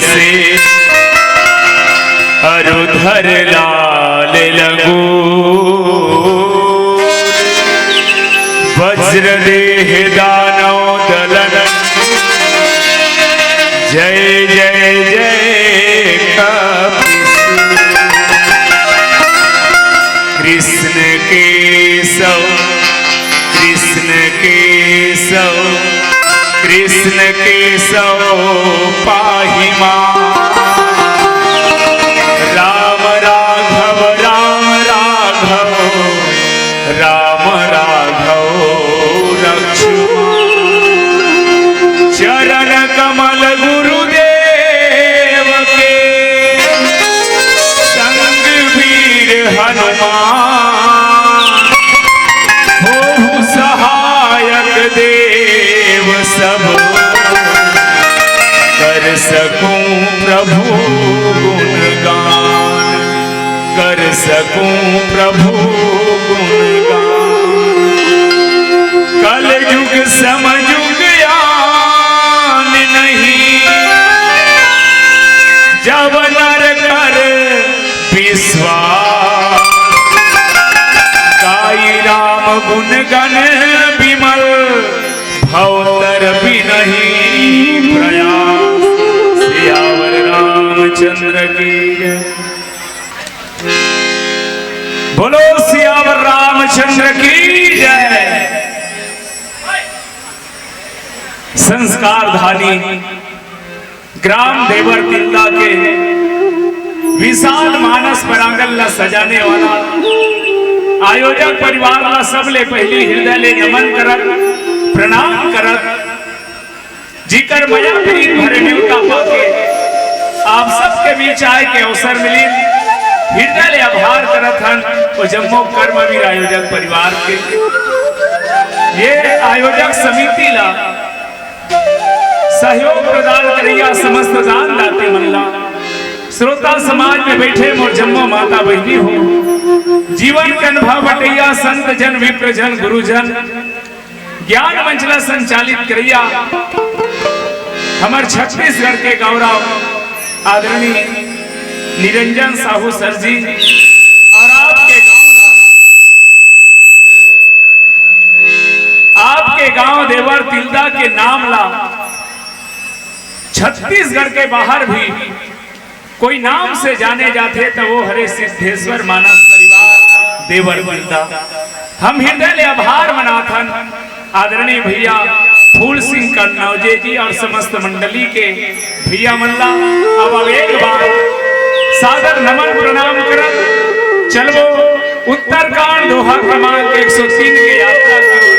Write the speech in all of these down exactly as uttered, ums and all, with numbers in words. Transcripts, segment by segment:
से अरुधर लाल लंगूर। वज्रदेह दानव दलन जय जय जय कपिस। कृष्ण केशव कृष्ण केशव कृष्ण केशव पाहि मां। राम राघव राम राघव राम राघव रक्ष मां। चरण कमल गुरुदेव के संग वीर हनुमान। होहु सहायक देव सब कर सकूं प्रभु गुणगान। कर सकूं प्रभु गुणगान। कलयुग समयुग आन नहीं जब नर कर विश्वास। गाई राम गुण गण विमल भव तर बिनहि प्रयास। सियावर रामचंद्र की जय। बोलो सियावर रामचंद्र की जय। संस्कारधानी ग्राम देवर तिल्दा के विशाल मानस प्रांगण ला सजाने वाला आयोजक परिवार ला सबले पहिली हृदय ले नमन करत, प्रणाम करत, जिकर मया प्रीत भरे नेवता पाके आप सबके बीच आए के अवसर मिलिन, हृदय ले आभार करत हन ओ जम्मो कर्मवीर आयोजक परिवार के। ये आयोजक समिति ला सहयोग प्रदान करइया समस्त दान दाते मन ला, श्रोता समाज में बैठे मोर जम्मो माता बहिनी हो, जीवन के अनुभव बटइया संत जन, विप्र जन, गुरुजन, ज्ञान मंच ला संचालित करइया हमर छत्तीसगढ़ के गौरव आदरणीय निरंजन साहू सर जी और आपके गांव ला आपके गांव देवर तिल्दा के नाम ला छत्तीसगढ़ के बाहर भी कोई नाम से जाने जाथे त वो हरे सिद्धेश्वर मानस परिवार देवर तिल्दा। हम हृदय ले आभार मनाथन आदरणीय भैया फूल सिंह कन्नौजे जी और समस्त मंडली के भैया मन ला अब, अब एक बार सादर नमन प्रणाम करत चलबो उत्तरकांड दोहा क्रमांक एक सौ तीन के यात्रा के ओर।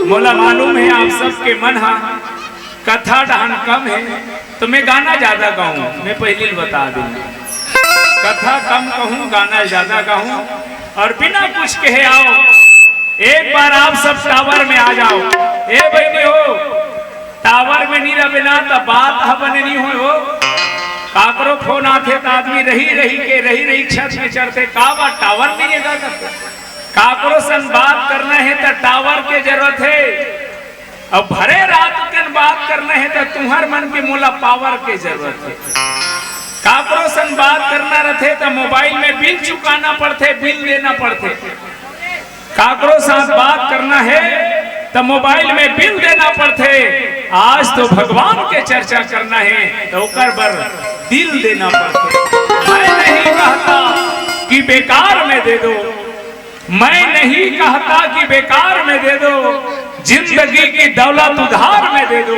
मोला मालूम है आप सबके मन हा कथा डहन कम है, तो मैं गाना ज्यादा गाऊं, मैं पहली बता दूं, कथा कम कहूं, गाना ज्यादा गाऊं। और बिना कुछ कहे आओ, एक बार आप सब टावर में आ जाओ। ए बहिनी हो, टावर में नहीं रहबे ना त बात ह बने नहीं होय हो। काकरो फोन आथे त आदमी रही रही के, रही रही छत में चढ़थे, का बात टावर नहीं है का करथे? काकरो सन बात करना है त टावर के जरूरत है। अब भरे रात कन बात करना है त तुहर मन के मोला पावर के जरूरत है। काकरो सन बात करना रथे त मोबाइल में बिल चुकाना पड़थे, बिल देना पड़थे। काकरो साथ बात करना है त मोबाइल में बिल देना पड़थे। आज तो भगवान के चर्चा करना है त ओकर बर दिल देना पड़थे। मैं नहीं कहता कि बेकार में दे दो, मैं नहीं कहता कि बेकार में दे दो, जिंदगी की दौलत उधार में दे दो।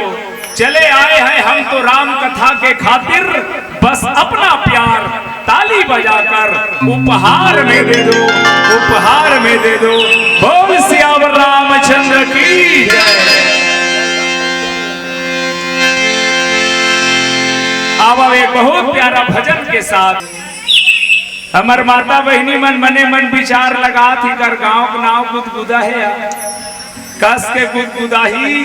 चले आए हैं हम तो राम कथा के खातिर, बस अपना प्यार ताली बजाकर उपहार में दे दो, उपहार में दे दो। बोल सियावर रामचंद्र की जय। अब एक बहुत प्यारा भजन के साथ हमर माता बहिनी मन मने मन विचार लगात ही कर गांव के नाव गुदगुदा है यार। कस के गुदगुदाही,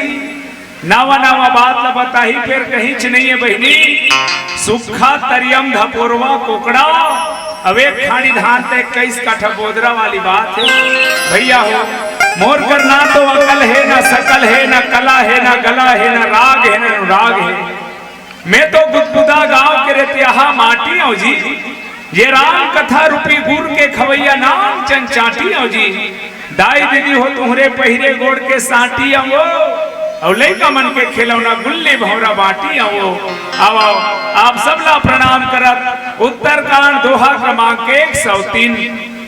नावा नावा बात ला बताही, फेर कहींच नहीं है बहिनी। सुक्खा तरियम धपोरवा कोकड़ा, अब एक खानी धान ते इक्कीस काठा बोदरा वाली बात है। भैया हो, मोर कर ना तो अकल है, ना सकल है, ना कला है, ना गला है, ना राग है, ना अनुराग है। मैं तो गुदगुदा गांव के रेतियाहा माटी आंव जी, ये राम कथा रूपी गुर के खवैया नाम चंद चांटी आंव जी। दाई दीदी हो तुहरे पहिरे गोड़ के सांटी आंव वो, अउ लइका मन के खिलौना गुल्ली भौंरा बांटी आंव वो। आओ, आओ, आप सबला प्रणाम करत उत्तरकांड दोहा क्रमांक एक सौ तीन।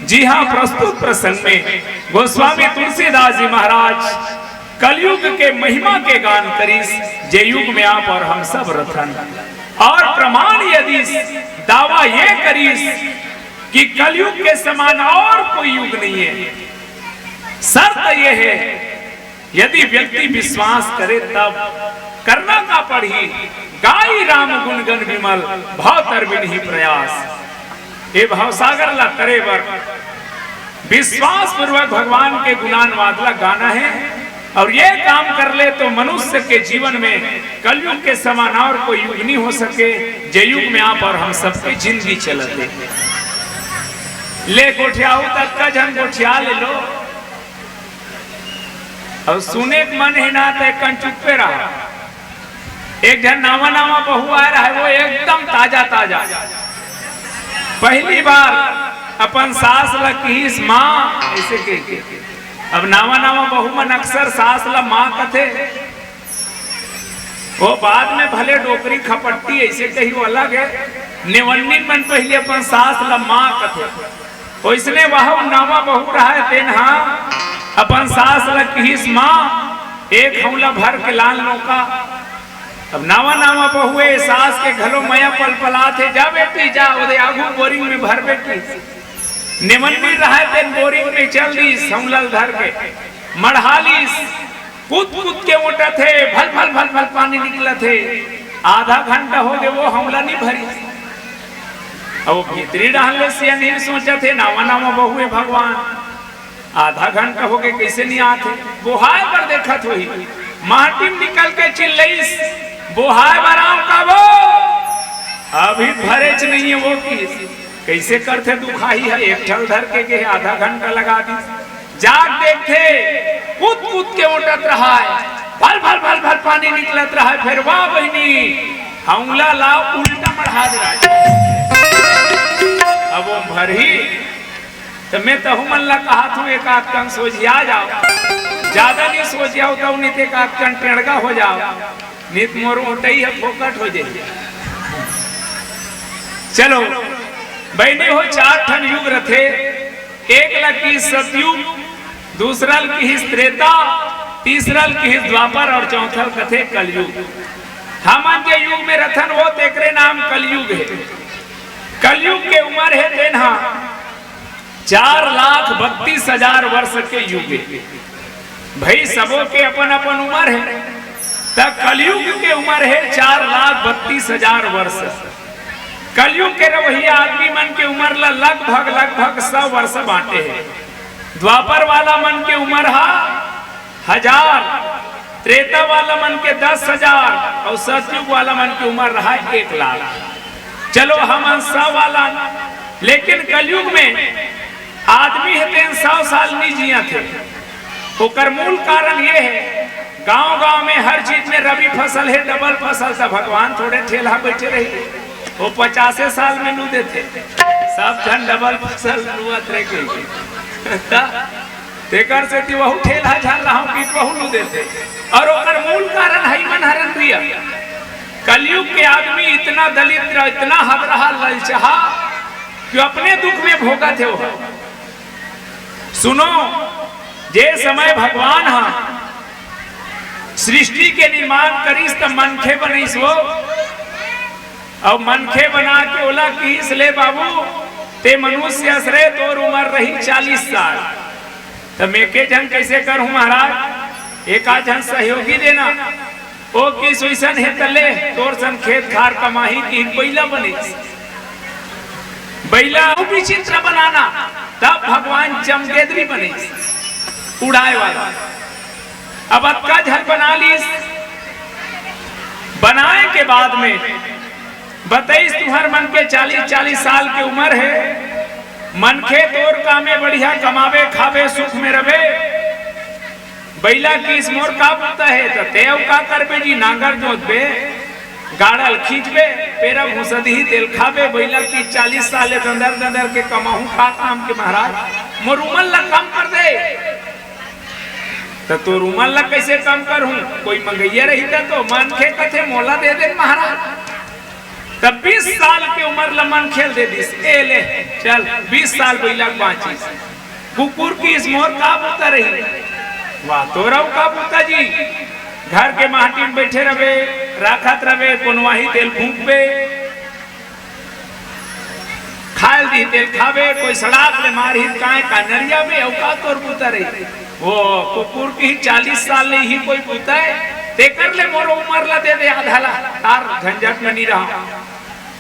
जी हाँ, प्रस्तुत प्रसंग में गोस्वामी तुलसीदास जी महाराज कलयुग के महिमा के गान करिस, जे युग में आप और हम सब रथन। और प्रमाण यदि दावा ये करिस कि कलयुग के समान और कोई युग नहीं है, शर्त ये है, यदि व्यक्ति विश्वास करे तब करना का पड़ही, गाई राम गुण गण विमल, भव तर बिनहि प्रयास। ए भवसागर ला तरे बर विश्वास पूर्वक भगवान के गुणानुवाद ला गाना है, और ये काम कर ले तो मनुष्य के जीवन में कलयुग के समान और कोई युग नहीं हो सके, जे युग में आप और हम सबके जिंदगी चलत है। ले गोठियाहू ततका झन गोठिया ले लो, अउ सुने के मन हे ना, त एक कन चुप्पे रहा। एक झन नावा नावा बहू आय रहा है, वो एकदम ताजा ताजा, पहली बार अपन सास ला किहिस माँ, ऐसे कह के। अब नावा नावा बहू मन अक्सर सास ला माँ कथे, वो बाद में भले डोकरी खपट्टी ऐसे कही, वो अलग है। नेवन्निन मन पहले अपन सास ला माँ कथे। ओइसने वह नावा बहू रहा है, तेन हा अपन सास ला किहिस माँ, एक हौला भर के लान नोका। अब नावा नावा बहू ए, सास के घलो मया पलपलात हे, जा बेटी जा, ओदे आगू बोरिंग में भर बेटी। नेवन्नी रहा है, तेन बोरिंग में चल दीस, हौला ल धर के मढ़ा लीस। कूद कूद के ओटत हे, भल भल भल भल पानी निकलत हे। आधा घंटा हो गे, वो हौला नहीं भरी। अब वो भीतरी डहन ले सियनहिन सोचत हे, नावा नावा बहू ए भगवान, आधा घंटा हो गे, कैसे नहीं आत हे? बोहाय बर देखत होही, माटी में निकल के चिल्लईस, बोहाय बर आंव का वो, अभी भरेच नहीं है वो किहिस। कैसे करथे दुखाही है, एक ठल धर के गे, आधा घंटा लगा दीस। जाग देखथे, कूद कूद के ओटत रहा है, भल भल भल भल पानी निकलत रहा है। फिर वाह बहिनी, हौला ला उल्टा मढ़ा दे रहा है। अब वो भरही, तो मैं तहू मन ला कहा थू, एक आध कन सोझिया जाओ, ज्यादा नहीं सोझियाओ तो नहीं तो एक आध कन टेड़गा हो जाओ, नहीं तो मोर ओटई है फोकट हो जाए। चलो बहिनी हो, चार ठन युग रथे, एक ल किहिस सतयुग, दूसरा ल किहिस त्रेता, तीसरा ल किहिस द्वापर और चौथा ल कथे कलयुग। हमन जे युग में रथन वो तेकरे नाम कलयुग है। कलयुग के उम्र है तेन हा चार लाख बत्तीस हजार वर्ष के युग है। भाई सबो के अपन अपन उम्र है, त कलयुग के उम्र है चार लाख बत्तीस हजार वर्ष। कलयुग के रवैया आदमी मन के उम्र ला लगभग लगभग सौ वर्ष बांटे हे। द्वापर वाला मन के उम्र हा हजार, त्रेता वाला मन के दस हजार और सतयुग वाला मन के उम्र रहा एक लाख। चलो हमन सौ वाला, लेकिन कलयुग में आदमी हे तेन सौ साल नहीं जियत हे। ओकर मूल कारण ये है, गांव गांव में हर चीज में रबी फसल है, डबल फसल, त भगवान थोड़े ठेलहा बैठे रही, वो पचासे साल में लू देथे, सब झन डबल फसल लुअत रह गई। त तेकर सेती वहू ठेलहा झन रहा कि वहू लू देथे। और ओकर मूल कारण है मन हरन रिया। कलयुग के आदमी इतना दलिद्र, इतना हदरहा, ललचहा कि अपने दुख में भोगत हे वो। सुनो, जे समय भगवान हा सृष्टि के निर्माण करिस त मनखे बनइस वो, अउ मनखे बना के ओला किहिस, ले बाबू, ते मनुष्य अस रे, तोर उम्र रही चालीस साल। त मैं के झन कैसे करहूं महाराज, एक आध झन सहयोगी देना। ओ किहिस ओइसन हे त ले, तोर सन खेत खार कमाही कि बइला बने। बइला अउ विचित्र बनाना, तब भगवान चमगेदरी बने, उड़ाए वाला। अब अतका झन बना लीस, बनाए के बाद में बतइस, तुहर मन के चालीस, चालीस साल के उम्र हे, मनखे तोर का में बढ़िया कमाबे, खाबे, सुख में रबे। बइला किहिस मोर का बुता हे, त ते अउ का करबे जी, नांगर जोतबे। गाड़ा ल खींचबे, पेरा भूसा दिही, तेल खाबे, बइला की चालीस साल ले दंदर दंदर के कमाहूं, का काम के महाराज, मोर उमर ला कम कर दे। त तोर उमर ला कइसे कम करहूं? कोई मंगइया रही त तो मनखे कथे मोला दे दे महाराज। त बीस साल के उमर ला मनखे ल दे दिस, ए ले, चल, बीस साल बइला के बांचिस। कुकुर किहिस मोर का बूता रही? वाह, तोर अउ का बूता जी? घर के माटी में बइठे रबे, राखत रबे, कोनवाही तेल फूंकबे, खाय ल दिही तेल खाबे, कोई सड़ाक ले मारही त काय का नरियाबे, अउ का तोर बूता रही? वो कुकुर किहिस चालीस साल ले इही कोई बूता हे, तेकर ले मोर उमर ला दे दे आधा ला, तार झंझट में नी रहंव।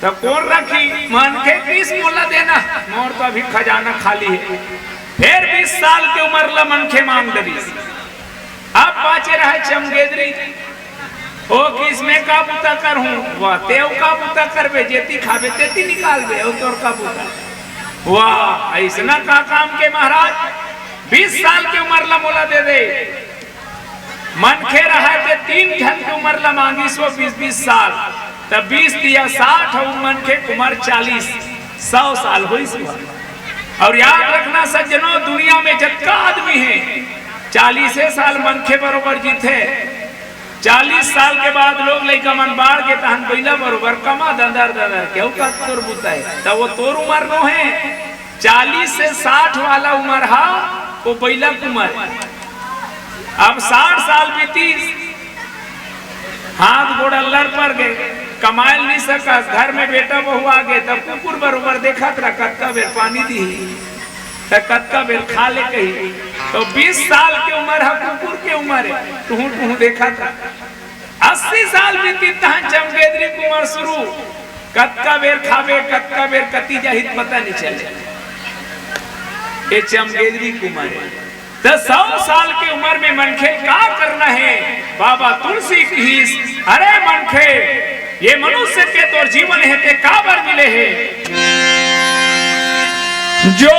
त कोन रखही? मनखे किहिस मोला देना, मोर तो अभी खजाना खाली हे। फेर बीस साल के उमर ला मनखे मांग डरिस। अब बांचे रहय चमगेदरी। ओ किहिस में का बूता करहूं? वाह, तें अउ का बूता करबे? जेती खाबे तेती निकालबे, अउ तोर का बूता? वाह, अइसना का काम के महाराज, बीस साल के उमर ला मोला दे दे। मनखे रहय ते तीन झन के उमर ला मांगिस वो बीस बीस साल, त बीस तिया साठ अउ मनखे के उमर चालीस, सौ साल होइस वो। अउ याद रखना सज्जनों, दुनिया में जतका आदमी हे, चालीसे साल मनखे बरोबर जीथे। चालीस साल के बाद लोग लइका मन बाढ़ के तहन बइला बरोबर कमा दंदर दंदर के, अउ का तोर बूता हे? त वो तोर उमर नो हे। चालीस से साठ वाला उमर हा, वो बइला के उमर। अब साठ साल बीतिस, हाथ गोड़ अल्लर पर गे, कमाय ल नी सकस, घर में बेटा बहू आ गे, तब कुकुर बरोबर देखत रह, कतका बेर पानी दिही, त कतका बेर खा ले कही। तो बीस साल के उमर हा कुकुर के उमर हे, टुहू टुहू देखत रह। अस्सी साल बीतिस तहन चमगेदरी के उमर शुरू, कतका बेर खाबे, कतका बेर कती जाही, पता नी चले। ए चमगेदरी के उमर हे। त सौ साल के उमर में मनखे का करना हे? बाबा तुलसी किहिस, अरे मनखे, ये मनुष्य के तोर जीवन हे, तें काबर मिले हे? जो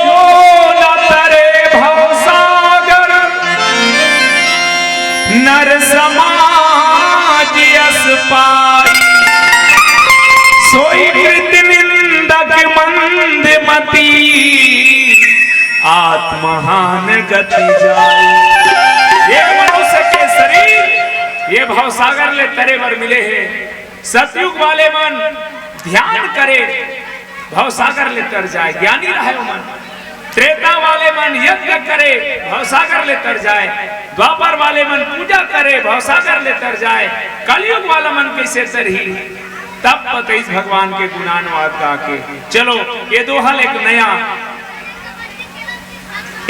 न तरे भवसागर, नर समाज यस पाई। सोई कृत निंदक मंद मती, आत्महान गति जाई। ये मनुष्य के शरीर ये भवसागर ले तरे बर मिले हे। सतयुग वाले मन ध्यान करे, भवसागर ले तर जाय, ज्ञानी रहय ओमन। त्रेता वाले मन यज्ञ करे, भवसागर ले तर जाय। द्वापर वाले मन पूजा करे, भवसागर ले तर जाय। कलयुग वाला मन कइसे तरही? तब बतइस भगवान के गुणानुवाद गा के। चलो, ये दोहा ल एक नया,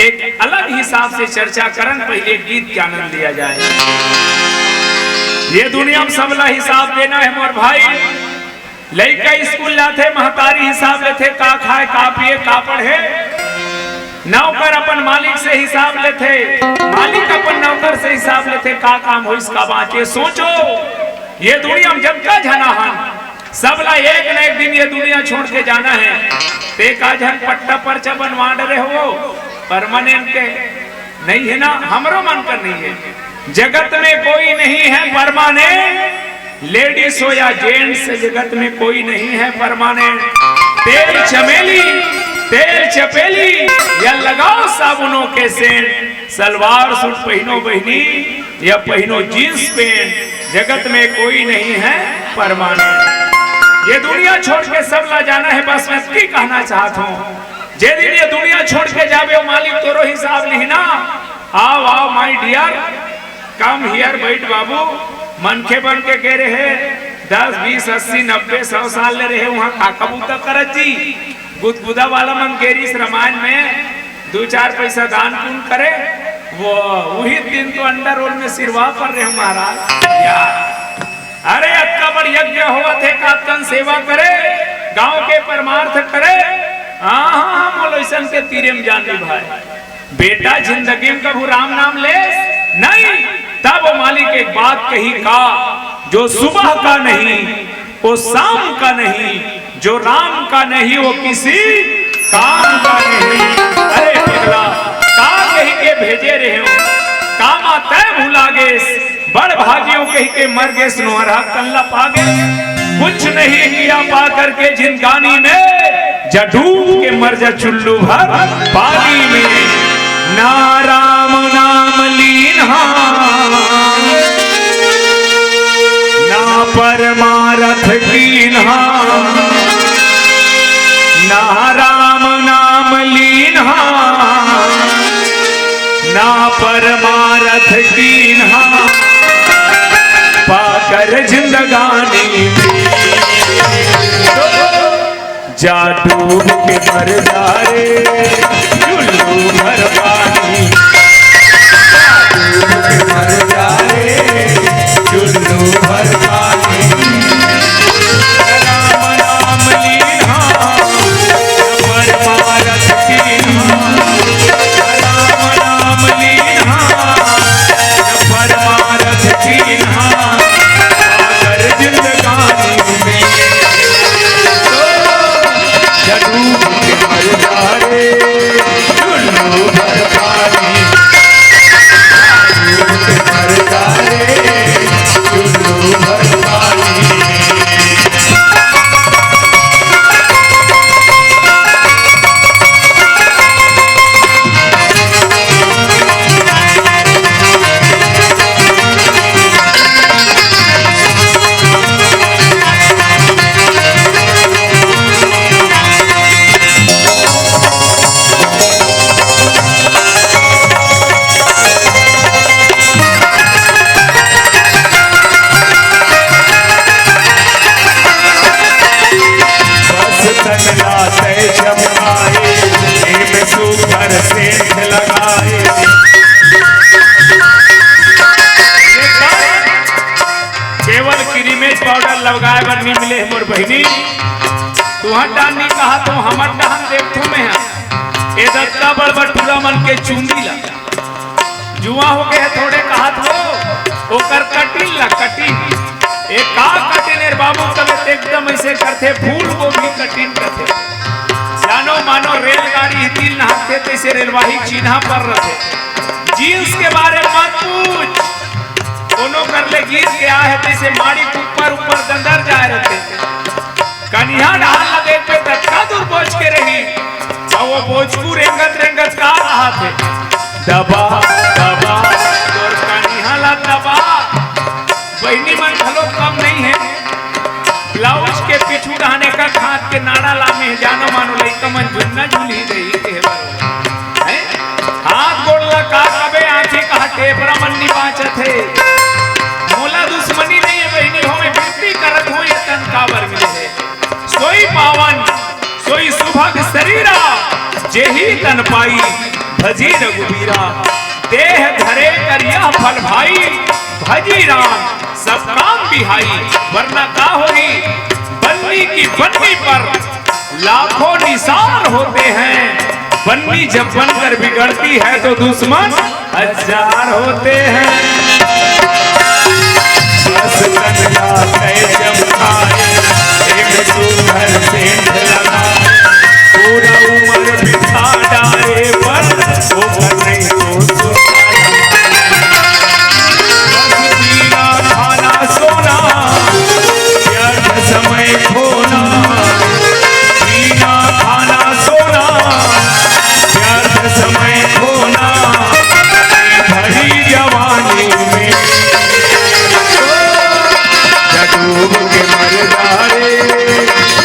एक अलग हिसाब से चर्चा करन, पहिले गीत के आनंद लिया जाय। ये दुनिया में सबला हिसाब देना हे मोर भाई। लइका स्कूल जाथे, महतारी हिसाब लेथे, का खाय, का पिए, का पढ़े। नौकर अपन मालिक से हिसाब लेथे, मालिक अपन नौकर से हिसाब लेथे, का काम होइस, का बांचे। सोचो, ये दुनिया में जतका झना हन, सबला एक न एक दिन ये दुनिया छोड़ के जाना हे। ते का झन पट्टा पर्चा बनवा डरे हो, परमानेंट के नहीं हे ना, हमरो मन कर नहीं हे। जगत में कोई नहीं है परमानेंट, लेडीज हो या जेंट्स, जगत में कोई नहीं है परमानेंट। तेल चमेली, तेल चपेली, या लगाओ साबुनों के सेंट। सलवार सूट पहिनो बहिनी, या पहिनो जींस पैंट, जगत में कोई नहीं है परमानेंट। ये दुनिया छोड़ के सबला जाना हे, बस मैं अतकी कहना चाहत हूँ, जे दिन ये दुनिया छोड़ के जाबे, वो मालिक तोरो हिसाब लिही ना। आव, आव, my dear, come here, बइठ बाबू। मनखे बन के गे रहे, दस, बीस, अस्सी, नब्बे, सौ साल ले रहे, उहाँ का का बूता करत जी। गुदगुदा वाला मन गे रिहिस रामायण में, दू चार पइसा दान पुण्य करे, वो, उही दिन तो अंडा रोल में सिरवा पर रहे महाराज। या। अरे, अतका बड़ यज्ञ होवत हे, कातकन सेवा करे, गांव के परमार्थ करे। हाँ, हाँ, हाँ, मोला अइसन के तीरे में जान ली भाई। बेटा, जिंदगी में कभू राम नाम लेस? नहीं। तब वो मालिक एक बात कही का, जो सुबह का नहीं, वो शाम का नहीं, जो राम का नहीं, वो किसी काम का नहीं। अरे पगला, का कही के भेजे रहे हो, कामा तय भुला गेस, बड़ भागियों कही के मर गेस, नोहरा कल्ला पा गेस। कुछ नहीं किया पा करके जिंदगानी में, जा डूब के मर जा चुल्लू भर पानी में। ना राम नाम लीन्हा, ना परमारथ कीन्हा, ना राम नाम लीन्हा, ना परमारथ कीन्हा, पाकर जिंदगानी में। जा डूब के मर जा रे, चुल्लू भर पानी। जा डूब के मर जा रे, चुल्लू भर पानी। राम नाम लीन्हा, परमारथ कीन्हा। राम नाम लीन्हा, परमारथ कीन्हा। अगर जिंदगानी में तो जा डूब के मर जा रे, चुल्लू भर पानी। डूब के मर जा रे, चुल्लू भर पानी। बस तन ला तय चमकाए, एमे सुघर सेंध लगाए। ये कर, केवल क्रीमेज पाउडर लगाए बर नी मिले हे मोर बहिनी। तुहर डाहन नी कहा तो हमर डाहन देखथो में हा। ए दत्ता बड़ बटुरा मन के चुंदी ला। जुआ हो गए हे थोड़े कहत हो, ओकर कटिन ला कटिन। ए का कटिन रे बाबू, तबे ते एकदम ऐसे करथे, फूल गोभी कटिन करथे। जानो मानो रेलगाड़ी दिल नहाथे तैसे रेलवाही चिन्हा पर रथे। जींस के बारे मत पूछ, कोनो कर ले गिर के आ हे तैसे माड़ी के ऊपर ऊपर दंदर जाए रथे। कनिहा डाहन ला देखबे त का दूर बोच के रही, अउ वो बोचकू रेंगत रेंगत का कहत हे, दबा दबा तोर कनिहा ला दबा। बहिनी मन घलो कम नहीं हे, ब्लाउज के पीछू डाहन एक हाथ के नाड़ा लामे हे, जानो मानो लइका मन झुलना झुलही रही के हे। हैं? हाथ गोड़ ला का कबे आंखी कहा टेपरा मन नी बांचत हे। मोला दुश्मनी नहीं हे बहिनी हो, मैं विनती करत हों ये तन काबर मिले हे। सोई पावन सोई सुभग सरीरा, जेही तन पाई भजी रघुबीरा। देह धरे कर यह फल भाई, भजी राम सब काम बिहाई। वरना का होही, बन्नी की बन्नी पर लाखों निसार होते हैं। बन्नी जब बनकर बिगड़ती है तो दुश्मन हजार होते हैं। बस तन ला तय चमकाए, एक सुघर सेंध लगाए, पूरा उमर बिता डारे पर वो नहीं तो सुधार। बस पीना खाना सोना, व्यर्थ समय खोना, पीना खाना सोना, व्यर्थ समय खोना, भरी जवानी में डूब के मर जा रे,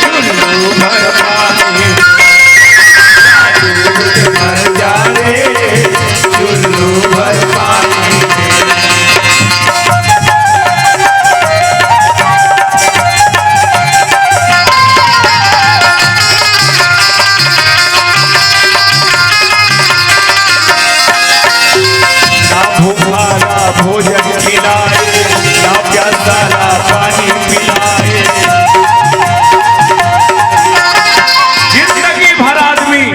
चुल्लू भर पानी। डूब के मर जा रे, चुल्लू भर पानी। ना भूखा ला भोजन खिलाए, ना प्यासा ला पानी पिलाए। जिंदगी भर आदमी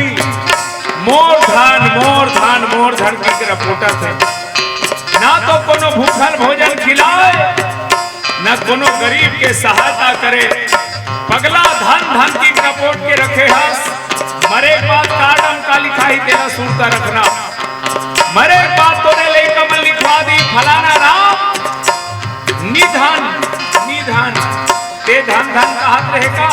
मोर धन, मोर धन, मोर धन कहिके रपोटत हे। ना तो कोनो भूखल भोजन खिलाए, ना कोनो गरीब के सहायता करे। पगला धन धन कहिके रपोट के रखे हस। मरे के बाद कार्ड म का लिखाही तेला सुरता रखना। मरे के बाद तोरे लइका मन लिखवा दी फलाना राम निधन, निधन। ये धन धन कहत रहे का,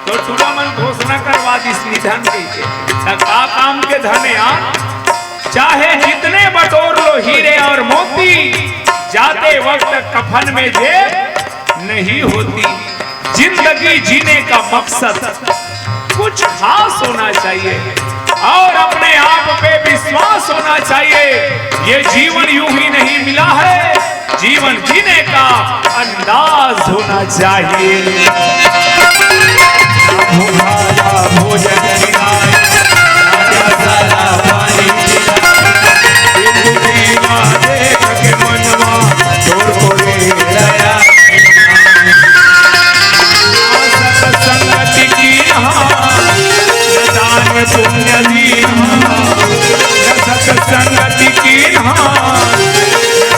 तो टूरा मन घोषणा करवा दिस निधन कहिके। त का काम के धन यार? चाहे जितने बटोर लो हीरे और मोती, जाते वक्त कफन में जेब नहीं होती। जिंदगी जीने का मकसद कुछ खास होना चाहिए और अपने आप पे विश्वास होना चाहिए। ये जीवन यूं ही नहीं मिला है, जीवन जीने का अंदाज होना चाहिए। भूखा भोजन खिलाए, राजा सारा पानी पिलाए, एक जीवा देख के मनवा तोर को रे दया। सत्संगति की नहा, दान पुण्य दीन। सत्संगति की नहा,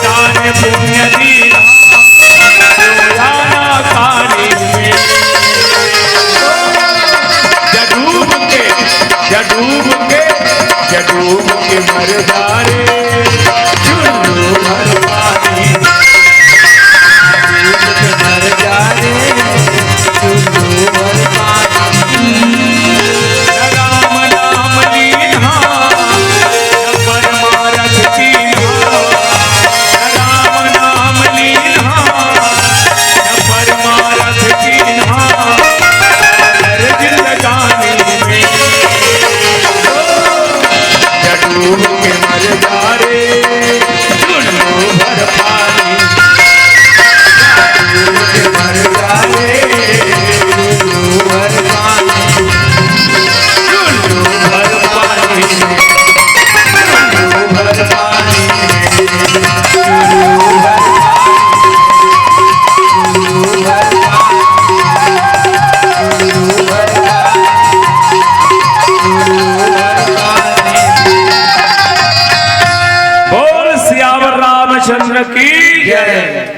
दान पुण्य दीन। रोजाना पानी में जडूब के, जडूब के, जडूब के मर जा रे, चुल्लू भर पानी। जडूब के मर जा रे, चुल्लू भर पानी। राम नाम लीन्हा, परमारथ कीन्हा। राम नाम लीन्हा, परमारथ कीन्हा। अगर जिंदगानी में डूब के मर जा रे, चुल्लू भर पानी। डूब के मर जा रे, चुल्लू भर पानी। चुल्लू भर पानी। चुल्लू भर पानी। चुल्लू भर पानी। चुल्लू भर पानी। बोल सियावर रामचंद्र की जय।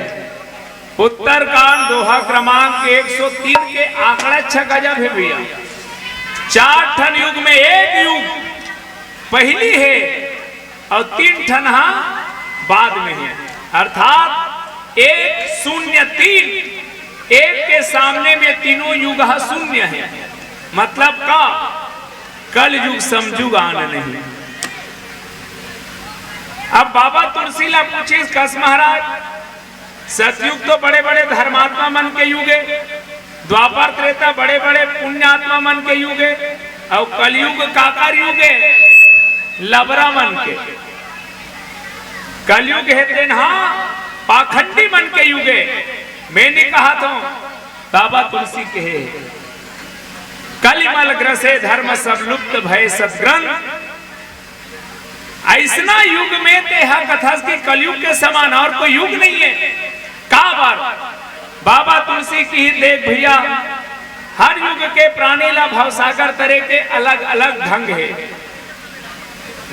उत्तरकांड दोहा क्रमांक एक सौ तीन के आंकड़ा अच्छा गजब हे भैया। चार ठन युग में एक युग पहिली हे अउ तीन ठन हा बाद में हे, अर्थात एक शून्य तीन, एक के सामने में तीनों युग हा शून्य हे। मतलब का? कल युग समयुग आन नहीं। अब बाबा तुलसी ला पूछिस, कस महाराज, सतयुग तो बड़े-बड़े धर्मात्मा मन के युग हे, द्वापर त्रेता बड़े-बड़े पुण्यात्मा मन के युग हे, अउ कलयुग काकर युग हे? लबरा मन के। कलयुग हे तेन हा पाखंडी मन के युग हे। मैं नइ कहत हों, बाबा तुलसी कहे हे, कलिमल ग्रसे धर्म सब लुप्त भए सतग्रंथ। अइसना युग में तेहा कथस कि कलयुग के समान अउ कोई युग नइ हे। काबर? बाबा तुलसी कहिस, देख भैया, हर युग के प्राणी ला भवसागर तरे के अलग-अलग ढंग हे।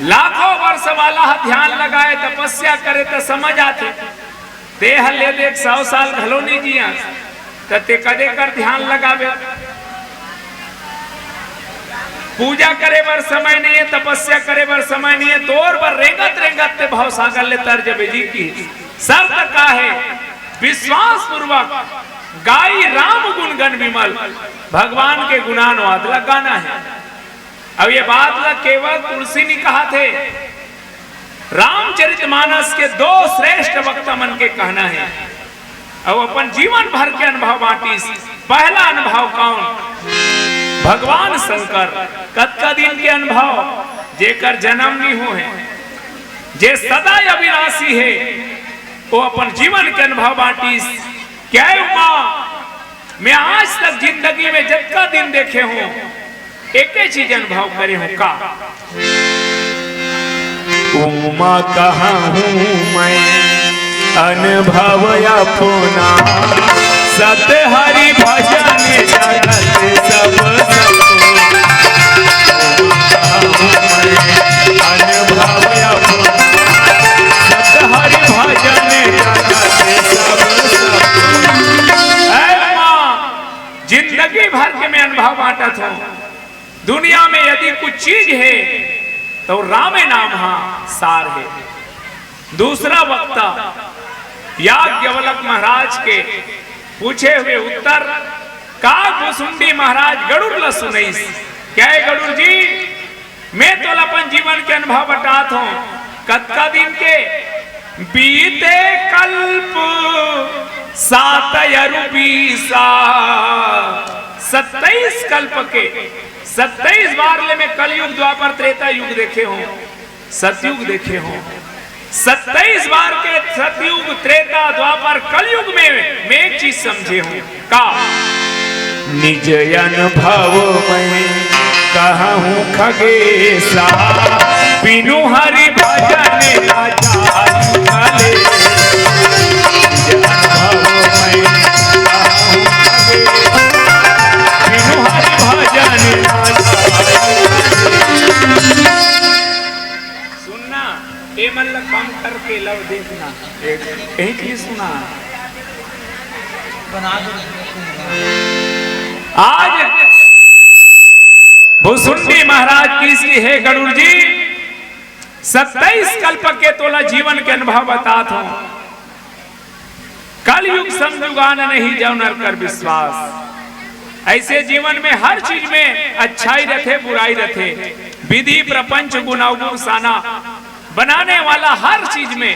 लाखों वर्ष वाला ह ध्यान लगाए, तपस्या करे त समझ आथे। तेह ले देख, सौ साल घलो नइ जियस, त तें कदे कर ध्यान लगाबे? पूजा करे बर समय नइ हे, तपस्या करे बर समय नइ हे, तोर बर रेंगत रेंगत तें भवसागर ले तर जबे जी कहिस। शर्त का हे? विश्वास पूर्वक गाई राम गुण गण विमल, भगवान के गुणानुवाद ला गाना हे। अब ये बात ला केवल तुलसी नइ कहत हे, रामचरितमानस के दो श्रेष्ठ वक्ता मन के कहना हे। अउ अपन जीवन भर के अनुभव बांटिस। पहला अनुभव कौन? भगवान शंकर। कतका दिन के अनुभव? जेकर जन्म नइ होहे, जे सदा अविनाशी हे, वो अपन जीवन के अनुभव बांटिस। क्या उमा, मैं आज तक जिंदगी में जतका दिन देखे हों, एके चीज अनुभव करे हों का? उमा कहा हूँ मैं अनुभव अपना, सत हरि भजन जगत सब सत। उमा कहा हूँ मैं अनुभव अपना, सत हरि भजन जगत सब सत। ऐ माँ, जिंदगी भर के मैं अनुभव बांटत हों, दुनिया में यदि कुछ चीज हे, त रामे नाम हा सार हे। दूसरा वक्ता याज्ञवल्क महाराज के पूछे हुए उत्तर का भुसुंडी महाराज गरुड़ ल सुनइस। क्या हे गरुड़ जी, मैं तोला अपन जीवन के अनुभव बतात हूँ। कतका दिन के? बीते कल्प सात अरु बीसा। सत्ताईस कल्प के, सत्ताईस बार ले मैं कलयुग, द्वापर, त्रेता युग देखे हूँ, सतयुग देखे हूँ। सत्ताईस बार के सतयुग, त्रेता, द्वापर, कलयुग में मैं एक चीज समझे हूँ। का? निज अनुभव मैं कहूँ खगेसा, बिनु हरि भजन न जाय कलेसा। निज अनुभव मैं कहूँ खगेसा, बिनु हरि भजन न जाय कलेसा। सुनना, ए मन ल कम करके लव देखना। एक, एक ही सुना। आज भुसुंडी महाराज की इसकी, हे गरुड़ जी, सत्ताईस कल्प के तोला जीवन के अनुभव बतात हूँ। कलयुग समयुगान नहीं, जव नर कर विश्वास। ऐसे जीवन में हर चीज में अच्छाई रथे, बुराई रथे, विधि, प्रपंच, गुण अवगुण, साना बनाने वाला हर चीज में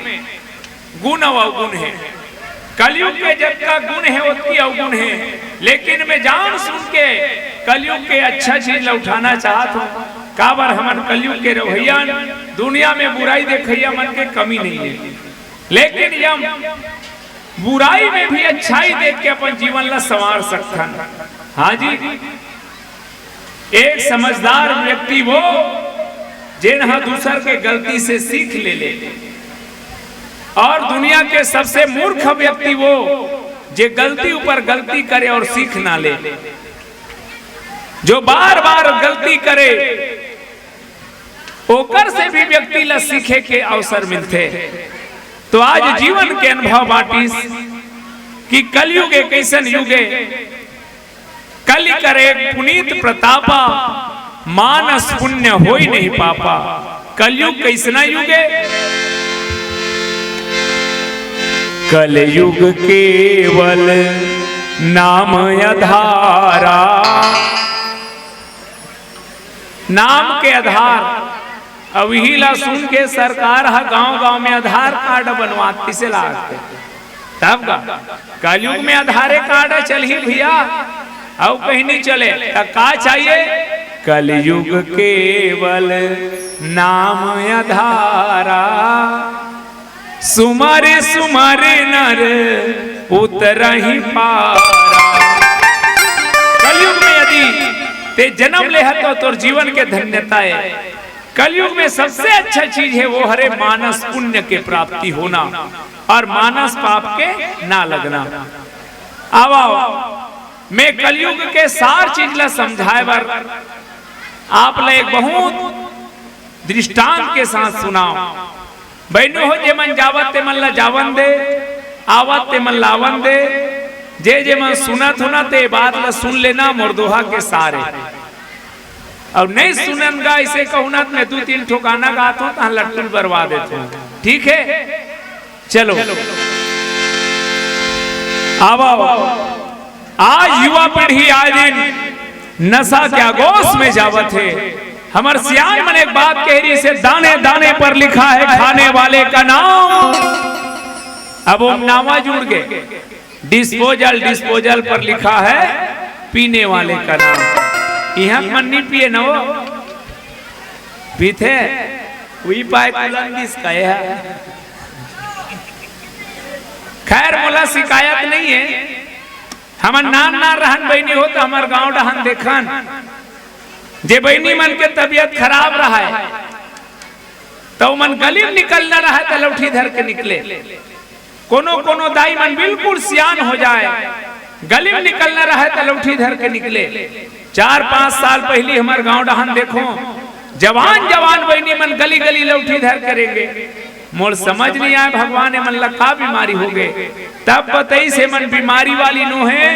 गुण अउ अवगुण हे। कलयुग के जतका गुण हे, ओतकी अवगुण हे। लेकिन मैं जान सुन के कलयुग के अच्छा चीज ल उठाना चाहत हूँ। काबर हमन कलयुग के रहइया, दुनिया में बुराई देखइया मन के कमी नहीं हे। लेकिन यम बुराई में भी अच्छाई देख के अपन जीवन ला संवार सकथन। हाँ जी, एक समझदार व्यक्ति वो, जेन ह दूसर के गलती से सीख ले ले, और दुनिया के सबसे मूर्ख व्यक्ति वो, जे गलती ऊपर गलती करे और सीख ना ले, जो बार बार गलती करे, ओकर से भी व्यक्ति ला सीखे के अवसर मिलथे। तो आज जीवन के अनुभव बांटिस कि कलयुग एक अइसन युग हे, कलि करे पुनीत प्रतापा, मानस पुण्य होई नहीं पापा। कलयुग कइसना युग हे? कलयुग केवल नाम आधारा। नाम के आधार। अब इही ला सुन के सरकार ह गांव-गांव में आधार कार्ड बनवात, किसे लागथे? तब का कलयुग में आधारे कार्ड चलही भैया, अउ कहीं नहीं चले। त का चाहिए? कलयुग केवल नाम आधारा, सुमरि सुमरि नर उतरहि पारा। कलयुग में यदि ते जन्म लेहत, तो तोर जीवन के धन्यता हे। कलयुग में सबसे अच्छा चीज हे, वो हरे मानस पुण्य के प्राप्ति होना और मानस पाप के ना लगना। आओ, आओ, मैं कलयुग के सार चीज ला समझाए बर आप ला एक बहुत दृष्टांत के साथ सुनाओ। बहिनी हो, जे मन जावत ते मन ला जावन दे, आवत ते मन ला आवन दे, जे जे मन सुनत हो ना, ते बात ला सुन लेना, मोर दोहा के सार हे। अउ नहीं सुनन गा, अइसे कहू ना, त मैं दू तीन ठो गाना गात हूँ, तहाँ लट्टुल बरवा देत हूँ। ठीक हे, चलो, आवा, आवा। आज युवा पीढ़ी आए दिन नशा के आगोश में जावत हे। हमर सियान मन एक बात कहे रिहिसे, दाने दाने पर लिखा है खाने वाले का नाम। अब वो नावा जुड़ गे, डिस्पोजल, डिस्पोजल पर लिखा है पीने वाले का नाम। इहाँ मन नहीं पिए न वो, पीथे, उही पाए कुलन दिस कहे हे। खैर, मोला शिकायत नहीं हे। हमन नान नान रहन बहिनी हो, त हमर गांव डहन देखन, जे बहिनी मन के तबीयत खराब रहय, त ओमन गली म निकलना रहय, त लौठी धर के निकले। कोनो कोनो दाई मन बिल्कुल सियान हो जाय, गली म निकलना रहय, त लौठी धर के निकले। चार पांच साल पहिली हमर गांव डहन देखो, जवान जवान बहिनी मन गली गली लौठी धर के रेंगे। मोर समझ नहीं आय, भगवान, एमन ला का बीमारी हो गे? तब बतइस, एमन बीमारी वाली नो हे,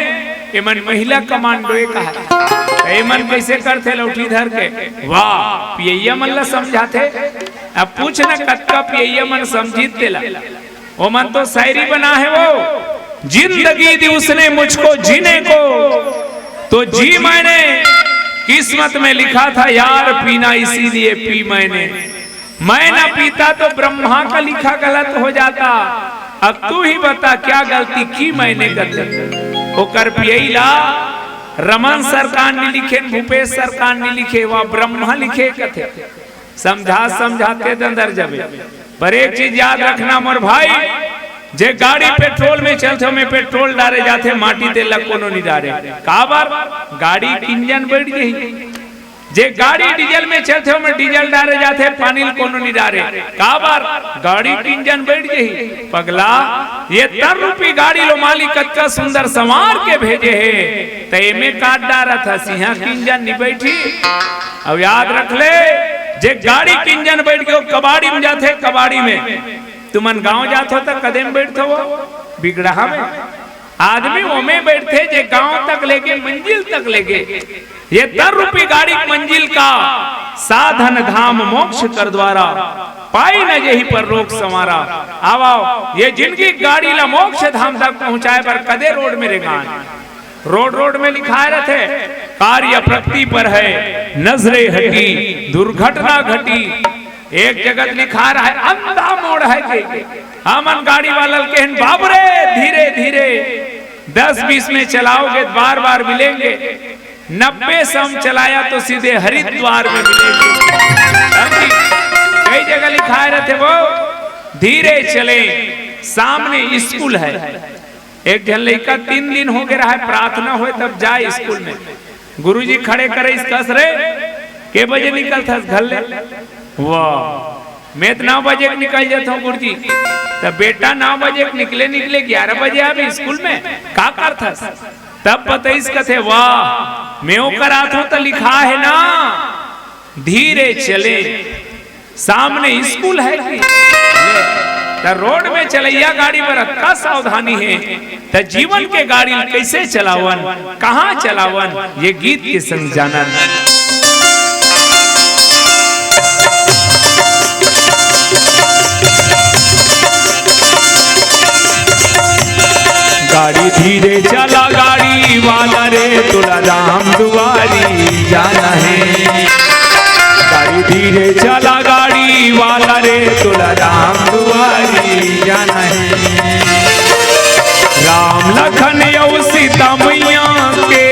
एमन महिला कमांडो ए कहा। त एमन कइसे करथे लौठी धर के? वाह, पियैया मन ला समझाथे। अब पूछ न, कतका पियैया मन समझिस तेला। ओमन तो शायरी बना हे वो, जिंदगी दी उसने मुझको जीने को, तो जी मैंने, किस्मत में लिखा था यार पीना, इसीलिए पी मैंने। मैं ना पीता तो ब्रह्मा का लिखा गलत हो जाता। अब तू ही बता क्या गलती की मैंने गलत। ओकर पियई ला रमन सरकार नी लिखे, भूपेश सरकार नी लिखे, वह ब्रह्मा लिखे कथे। समझा समझाते दंदर जबे। पर एक चीज याद रखना मोर भाई, जे गाड़ी पेट्रोल में चलथे, ओमे पेट्रोल डारे जाथे, माटी तेल ला कोनो नी डारे। काबर? गाड़ी के इंजन बैठ गई। जे गाड़ी डीजल में चलथे, ओमे डीजल डारे जाथे, पानी ल कोनो नी डारे। काबर? गाड़ी के इंजन बैठ गई। पगला, ये तर रूपी गाड़ी लो मालिक कतका सुंदर संवार के भेजे हे, त एमे काट डारत हस, इहाँ के इंजन नी बैठी। अब याद रख ले, जे गाड़ी के इंजन बैठ के वो कबाड़ी में जाथे, कबाड़ी में। तुमन गांव जात हो त कदे में बैठथो वो? बिगड़हा में। आदमी ओमे बैठथे जे गांव तक लेगे, मंजिल तक लेगे। ये तर रूपी गाड़ी मंजिल का साधन धाम मोक्ष कर द्वारा, पाई न जेहि पर रोग संवारा। आव, आव, ये जिंदगी गाड़ी ला मोक्ष धाम तक पहुंचाए बर कदे रोड में रेंगान। रोड, रोड में लिखाए रथे, कार्य प्रगति पर है नजरे हटी, दुर्घटना घटी। एक जगह लिखा रहा है, अंधा मोड़ है के। हमन गाड़ी वाला ल कहेन, "बाप रे, धीरे, धीरे, दस बीस में चलाओगे, बार, बार मिलेंगे। नब्बे सौ में चलाया तो सीधे हरिद्वार में मिलेंगे।" अभी कई जगह लिखाए रथे वो, "धीरे चले, सामने स्कूल है।" एक झन लइका तीन दिन हो गए रहा है, प्रार्थना होए तब जाए स्कूल में। गुरुजी खड़े करे, इस कस रे, "के बजे निकलथस घर ले?" "वाह, मैं तो नौ बजे के निकल जाता हूँ गुरुजी।" "तब बेटा, नौ बजे के निकले, निकले ग्यारह बजे आबे स्कूल में, का करथस?" तब बतईस कथे, "वाह, मैं ओकर आथों त लिखा है ना, धीरे चले।" सामने स्कूल है कि? ले, त रोड में चलैया गाड़ी बर अतका सावधानी है, त जीवन के गाड़ी ल कइसे चलावन, कहाँ चलावन, ये गीत के संग जानन। गाड़ी धीरे चला गाड़ी वाला रे, तोला राम दुआरी जाना है। गाड़ी धीरे चला गाड़ी वाला रे, तोला राम दुआरी जाना है। राम लखन अउ सीता मैया के,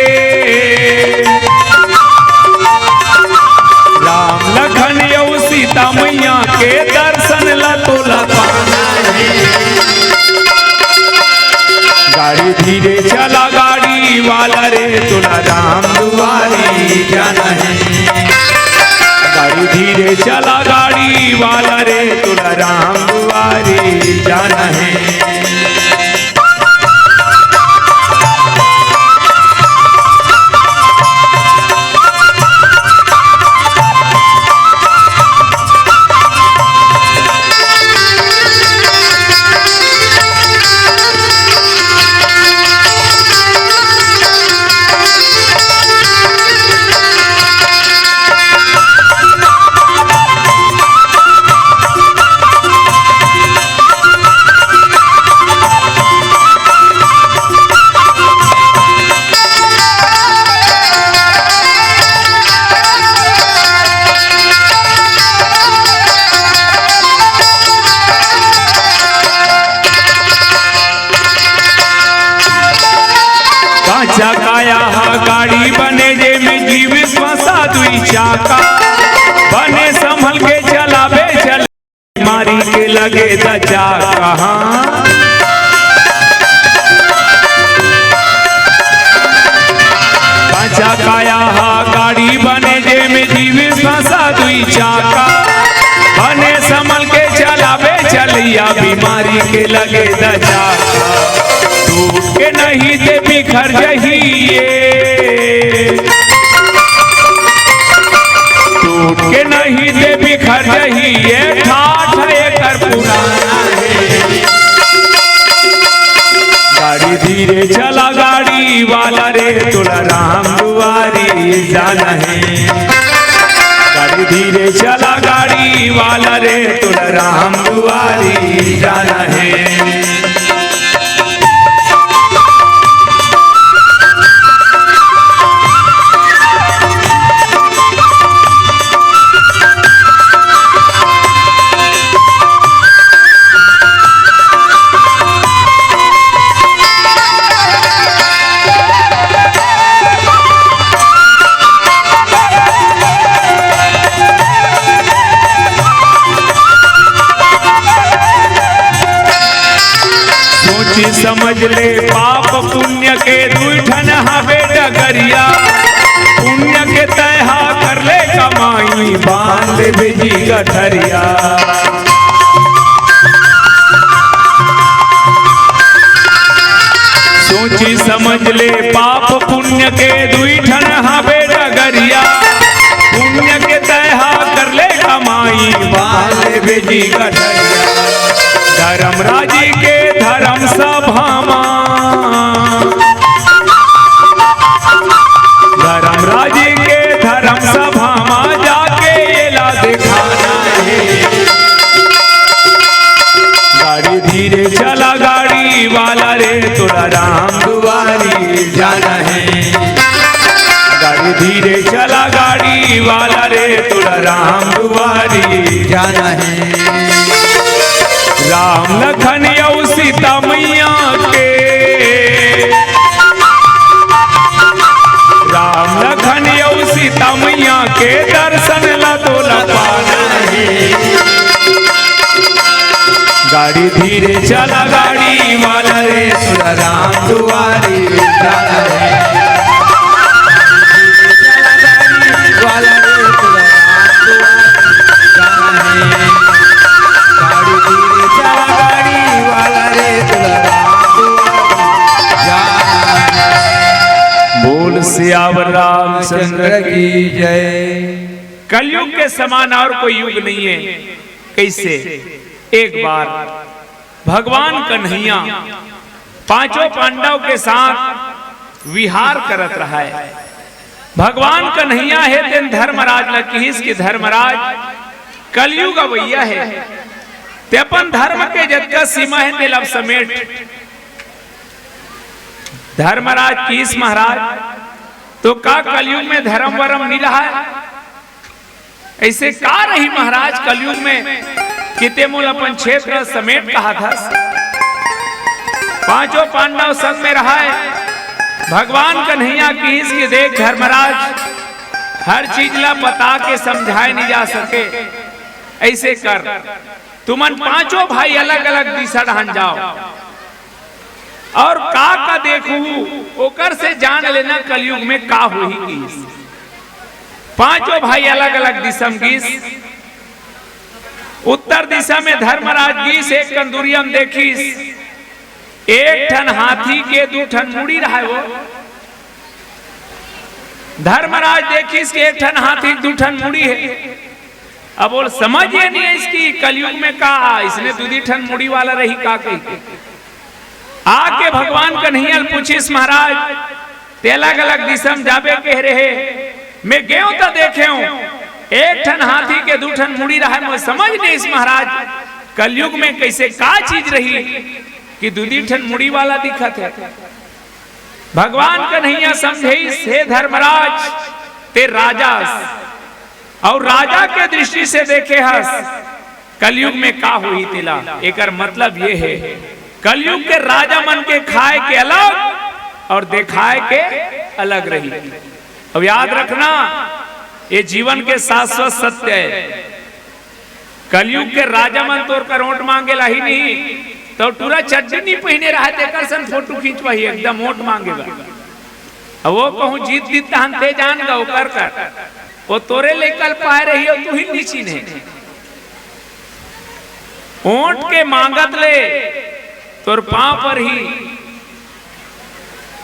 राम लखन अउ सीता मैया के दर्शन ला तोला पाना है। गाड़ी धीरे चला गाड़ी वाला रे, तोला राम दुआरी जाना है। गाड़ी धीरे चला गाड़ी वाला रे, तोला राम दुआरी जाना है। कांचा काया हा गाड़ी बने, जे में जीव श्वासा दुई चाका बने, संभल के चलाबे चल। बीमारी के लगे दचा कहाँ। कांचा काया हा गाड़ी बने, जे में जीव श्वासा दुई चाका बने, संभल के चलाबे चलैया, बीमारी के लगे दचा। टूट के नहीं ते बिखर जही ये, टूट के नहीं ते बिखर जही ये, ठाठ एकर पुराना है। गाड़ी धीरे चला गाड़ी वाला रे, तोला राम दुआरी जाना है। गाड़ी धीरे चला गाड़ी वाला रे, तोला राम दुआरी जाना है। समझ ले पाप पुण्य के दुई ठन हवे डगरिया। पुण्य के तैहा कर ले कमाई, बांध ले भेजी गठरिया। सोची समझ ले पाप पुण्य के दुई ठन हवे डगरिया। पुण्य के तैहा कर ले कमाई, बांध ले भेजी गठरिया। धर्मराज के धर्म सभा मा, धर्मराज के धर्म सभा मा जाके एला दिखाना हे। गाड़ी धीरे चला गाड़ी वाला रे, तोला राम दुआरी जाना हे। गाड़ी धीरे चला गाड़ी वाला रे, तोला राम दुआरी जाना हे। राम लखन अउ सीता मैया के, राम लखन अउ सीता मैया के दर्शन ला तोला पाना हे। गाड़ी धीरे चला गाड़ी वाला रे, तोला राम दुआरी जाना हे। गाड़ी धीरे चला गाड़ी वाला रे, तोला राम दुआरी जाना हे। गाड़ी धीरे चला गाड़ी वाला रे, तोला राम दुआरी जाना हे। बोल सियावर रामचंद्र की जय। कलयुग के समान और कोई युग नहीं है। कैसे? एक बार भगवान कन्हैया पांचों पांडव के साथ विहार करत रहा है। भगवान कन्हैया हे तेन धर्मराज ला किहिस कि धर्मराज, कलयुग अवैया हे, ते अपन धर्म के जतका सीमा हे तेला समेट। धर्मराज किहिस महाराज, तो का कलयुग में धर्म वरम नइ रहा हे? ऐसे का रही महाराज कलयुग में कि ते मोला अपन क्षेत्र समेट कहत हस? पांचों पांडव संग में रहय। भगवान कन्हैया किहिस कि देख धर्मराज, हर चीज ला बता के समझाए नइ जा सके। ऐसे कर, तुमन पांचों भाई अलग-अलग दिशा डहन जाव। अउ का का देखहू, ओकर से जान लेना कलयुग में का होही किहिस। पांचों भाई अलग-अलग दिशा म गिस। उत्तर दिशा में धर्मराज गिस, एक कन दुरिहा म देखिस, एक ठन हाथी के दू ठन मुड़ी रहय वो। धर्मराज देखिस कि एक ठन हाथी के दू ठन मुड़ी हे। अब ओला समझ ये नइ आइस कि कलयुग में का अइसने दुदी ठन मुड़ी वाला रही का कहिके। आके भगवान कन्हैया ल पूछिस, महाराज, ते अलग-अलग दिशा म जाबे कहे रहे, मैं गेंव त देखेंव, एक ठन हाथी के दू ठन मुड़ी रहय, मोला समझ नइ आइस महाराज, कलयुग में कइसे का चीज रही कि दुदी ठन मुड़ी वाला दिखत हे। भगवान कन्हैया समझाइस, हे धर्मराज, ते राजा हस, अउ राजा के दृष्टि से देखे हस, कलयुग में का होही तेला। एकर मतलब ये हे, कलयुग के राजा मन के खाय के अलग अउ देखाय के अलग रही। अब याद रखना, ये जीवन के शाश्वत सत्य हे। कलयुग के राजा मन तोर कर ओंट मांगे ला ही नहीं, त टूरा चड्डी नइ पहिने रहय, तेकर सन फोटो खींचवाही, एकदम ओंट मांगे बर। अब वो कहूं जीत दिस तहन ते जान गा ओकर कर। वो तोरे ले कल पाय रही अउ तुही नइ चिन्हे। ओंट के मांगत ले तोर पांव परही।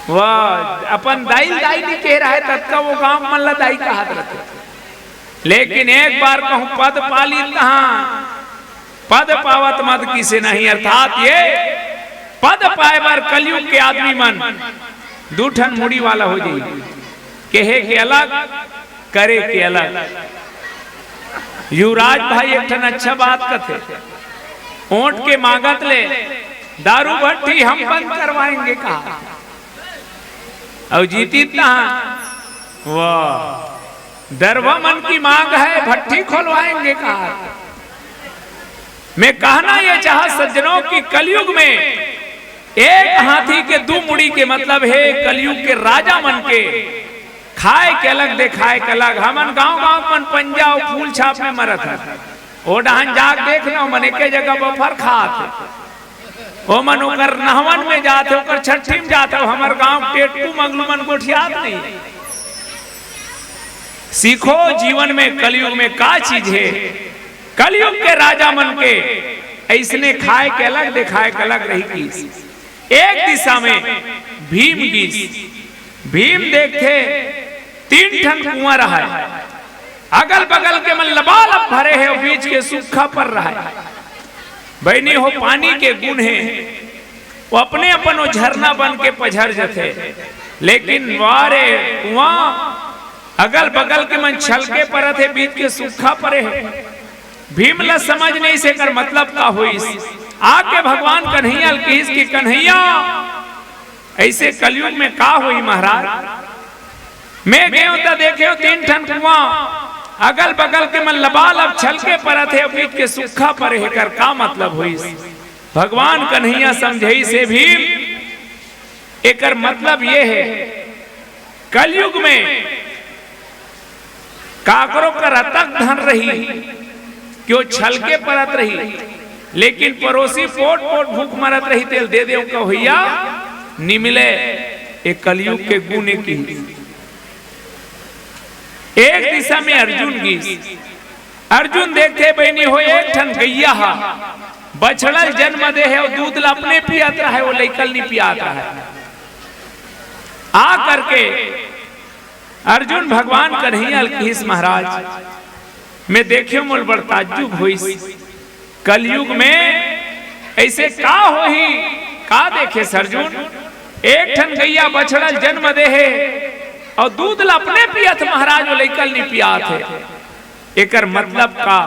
वाह, अपन दाई ल दाई नइ कहे रहय, ततका वो गांव मन ला दाई कहत रथे। लेकिन एक बार कहूं पद पा लिस तहां, पद पावत मद किसे नहीं, अर्थात ये पद पाय बर कलयुग के आदमी मन दू ठन मुड़ी वाला हो जाही। कहे के अलग, करे के अलग। युवराज भाई एक ठन अच्छा बात कथे, ओंट के मांगत ले दारू भट्टी हम बंद करवाएंगे कहा, अउ जीतिस तहां, वाह, दरवा मन की मांग है, भट्टी खोलवाएंगे कहा। मैं कहना ये चाहा सज्जनों कि कलयुग में एक हाथी के दू मुड़ी के मतलब हे कलयुग के राजा मन के खाय के अलग, देखाय के अलग। हमन गांव-गांव मन पंजा अउ फूल छाप में मरत हन। ओ डहन जाके देख लो, मन एके जगह बफर खात हे। ओमन ओकर नहवन में जात हे, ओकर छट्ठी में जात हे, हमर गांव टेटकू मंगलू मन गोठियात नहीं। सीखो जीवन में कलयुग में का चीज हे। कलयुग के राजा मन के अइसने खाए के अलग, देखाए के अलग रही गिस। एक दिशा में भीम गिस। भीम देखथे, तीन ठन कुआं रहय, अगल बगल के मन लबालब भरे हे, अउ बीच के सूखा पर रहय। बहिनी हो, पानी के गुन हे, वो अपने अपन वो झरना बन के पझर जथे, लेकिन वाह रे कुआं, अगल बगल के मन छलके परत हे, बीच के सूखा परे हे। भीम ला समझ नइ आइस एकर मतलब का होइस। आके भगवान कन्हैया ल किहिस कि कन्हैया, अइसे कलयुग में का होही महाराज? मैं गेंव त देखेंव तीन ठन कुआं, अगल बगल के मन लबालब छलके परत हे, बीच के सूखा परे हे, एकर का मतलब होइस? भगवान कन्हैया समझाइस हे भीम, एकर मतलब ये हे, कलयुग में काकरो कर अतक धन रही कि वो छलके परत रही, लेकिन परोसी पोट पोट भूख मरत रही, तेला दे देंव कहोइया नि मिले। ए कलयुग के गुन ए किहिस। एक दिशा में अर्जुन गिस। अर्जुन देखथे बहिनी हो, एक ठन गइया हा बछड़ा ल जन्म दे हे, अउ दूध ल अपने पियत रहय, वो लइका ल नि पियात रहय। आ करके अर्जुन भगवान कन्हैया ल किहिस, महाराज, मैं देखेंव, मोला बड़ ताज्जुब होइस। कलयुग में अइसे का होही, का देखेस अर्जुन? एक ठन गइया बछड़ा ल जन्म दे हे, अउ दूध ल अपने पियत, महाराज, वो लइका ल नि पियात हे। एकर मतलब का?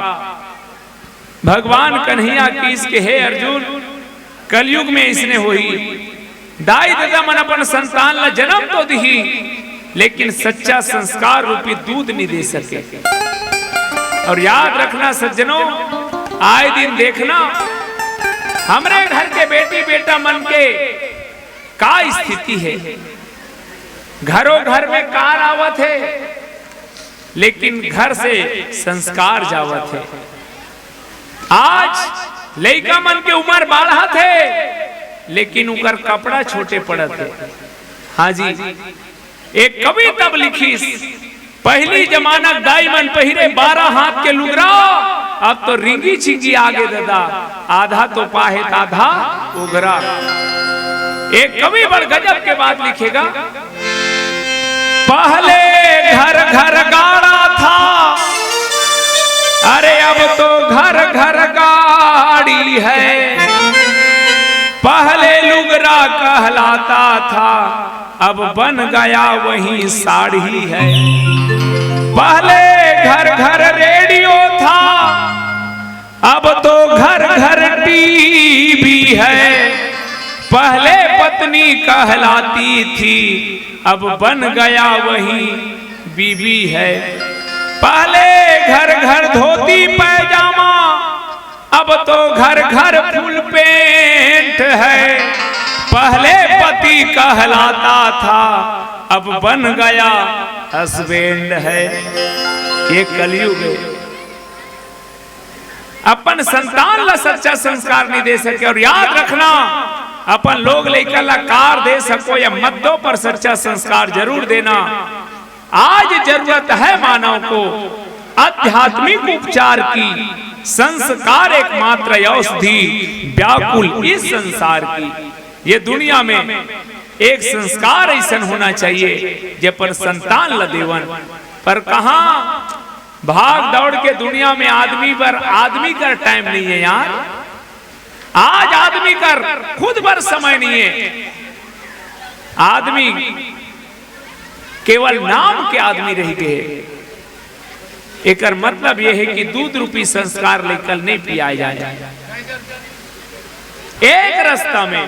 भगवान कन्हैया किहिस के, हे अर्जुन, कलयुग में अइसने होही, दाई ददा मन अपन संतान ला जन्म तो दिही, लेकिन सच्चा संस्कार रूपी दूध नि दे सके। अउ याद रखना सज्जनों, आए दिन देखना, हमरे घर के बेटी बेटा मन के का स्थिति हे। घरो घर में कार आवत हे, लेकिन घर से संस्कार जावत हे। आज लइका मन के उमर बाढ़त हे, लेकिन उकर कपड़ा छोटे पड़त हे। हाँ जी, एक कवि तब लिखिस, पहिली जमाना के दाई मन पहिरे बारह हाथ के लुगरा, अब तो रिंगी चिंगी आगे ददा, आधा तो पाहे त आधा उघरा। एक कवि बड़ गजब के बात लिखे गा, पहले घर घर गाड़ा था, अरे अब तो घर घर गाड़ी है। पहले लुगरा कहलाता था, अब बन गया वही साड़ी है। पहले घर घर रेडियो था, अब तो घर घर टीवी है। पहले पत्नी कहलाती थी, अब बन गया वही बीवी है। पहले घर घर धोती पैजामा, अब तो घर घर फुल पैंट है। पहले पति कहलाता था, अब बन गया हस्बैंड है। ये कलयुग है। अपन संतान ला सच्चा संस्कार नि दे सके। अउ याद रखना, अपन लोग लइका ला कार दे सको या मत दो, पर सच्चा संस्कार जरूर देना। आज जरूरत है मानव को आध्यात्मिक उपचार की, संस्कार एकमात्र औषधि व्याकुल इस संसार की। ये दुनिया में एक संस्कार अइसन होना चाहिए जे अपन संतान ला देवन, पर कहाँ, भाग दौड़ के दुनिया में आदमी बर, आदमी कर टाइम नहीं है यार। आज आदमी कर खुद बर समय नहीं है। आदमी केवल नाम के आदमी रह गए। एकर मतलब यह है कि दूध रूपी संस्कार लइका ल नहीं पियाए जाए। एक रास्ता में,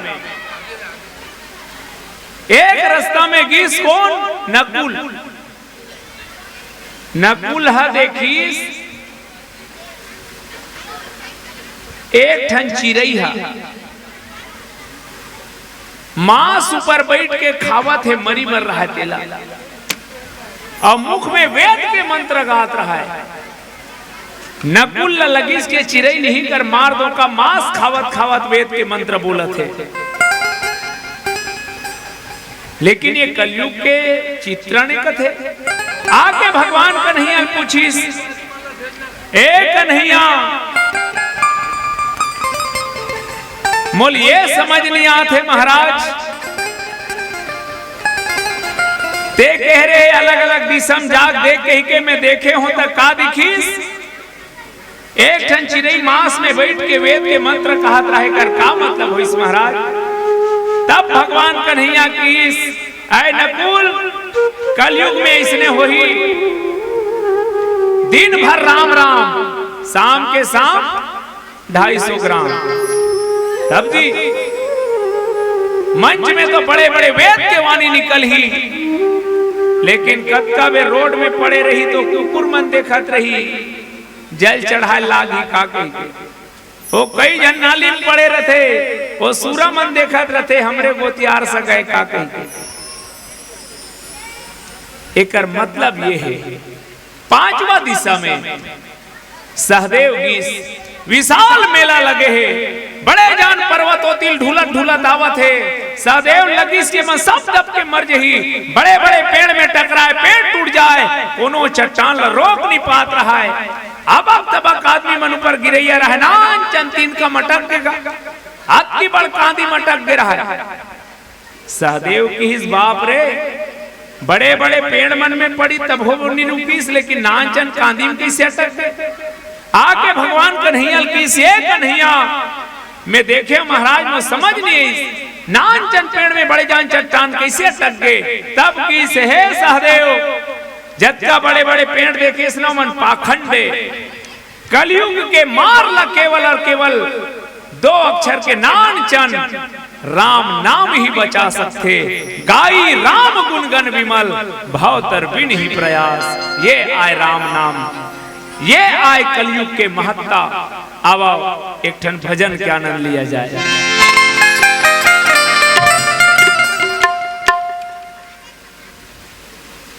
एक रास्ता में गिस कोन? नकुल। नकुल ह देखिस एक ठन चिरई ह मांस ऊपर बैठ के खावत हे, मरी मर रहा हे तेला, अउ मुख में वेद के मंत्र गात रहा हे। नकुल ल लगिस के चिरई निही कर मार दो का मांस खावत खावत वेद के मंत्र बोलत हे। लेकिन ये कलयुग के चित्रण कथे। आके भगवान कन्हैया ल पूछिस, ए कन्हैया, मोल ये समझ नहीं आत हे महाराज, ते कह रहे अलग अलग दिशा म जाके देख कहिके मैं देखे हों त का दिखिस? एक ठन चिरई मांस में बैठ के वेद के मंत्र कहत रहे कर का मतलब होइस महाराज? तब भगवान कन्हैया किहिस, ऐ नकुल, कलयुग में इसने होही, दिन भर राम राम, शाम के शाम ढाई सौ ग्राम। तब जी, मंच में तो बड़े बड़े वेद के वाणी निकलही, लेकिन कतका बेर रोड में पड़े रही तो कुकुर मन देखत रही, जल चढ़ाए लागही का कहिके। वो कई झन नाली में पड़े रथे, वो सूरा मन देखत रथे, हमरे गोतियार सगे का कहिके। एकर मतलब ये हे, पांचवा दिशा में सहदेव गिस, विशाल मेला लगे हे, बड़े जान पर्वत ओतिल ढुलत ढुलत आवत हे। सहदेव लगिस के मन सब दब के मर जही, बड़े बड़े पेड़ में टकराए, पेड़ टूट जाए, कोनो चट्टान ल रोक नहीं पात रहाय। अबक तबक आदमी मन ऊपर गिरैया रहे, नान चन तिनका मटक गे गा, अतकी बड़ कांदी मटक गे रहे। सहदेव किहिस, बाप रे, बड़े बड़े पेड़ मन में पड़ी तभो नी रुकिस, लेकिन नान चन कांदी में कइसे अटक गे? आके भगवान कन्हैया ल किहिस, ए कन्हैया, मैं देखे महाराज, मोर समझ नहीं आइस, नान चन पेड़ में बड़े जान चट्टान कइसे अटक गे? तब किहिस, हे सहदेव, जतका बड़े बड़े पेड़ देखेस ना, मन पाखंड ए। कलयुग के मार ला केवल और केवल दो अक्षर के नान चन राम नाम ही बचा सकथे। गाई राम गुण गन विमल, भव तर बिन ही प्रयास। ये आय राम नाम, ये आय कलयुग के महत्ता। आवा, एक ठन भजन के आनंद लिया जाए।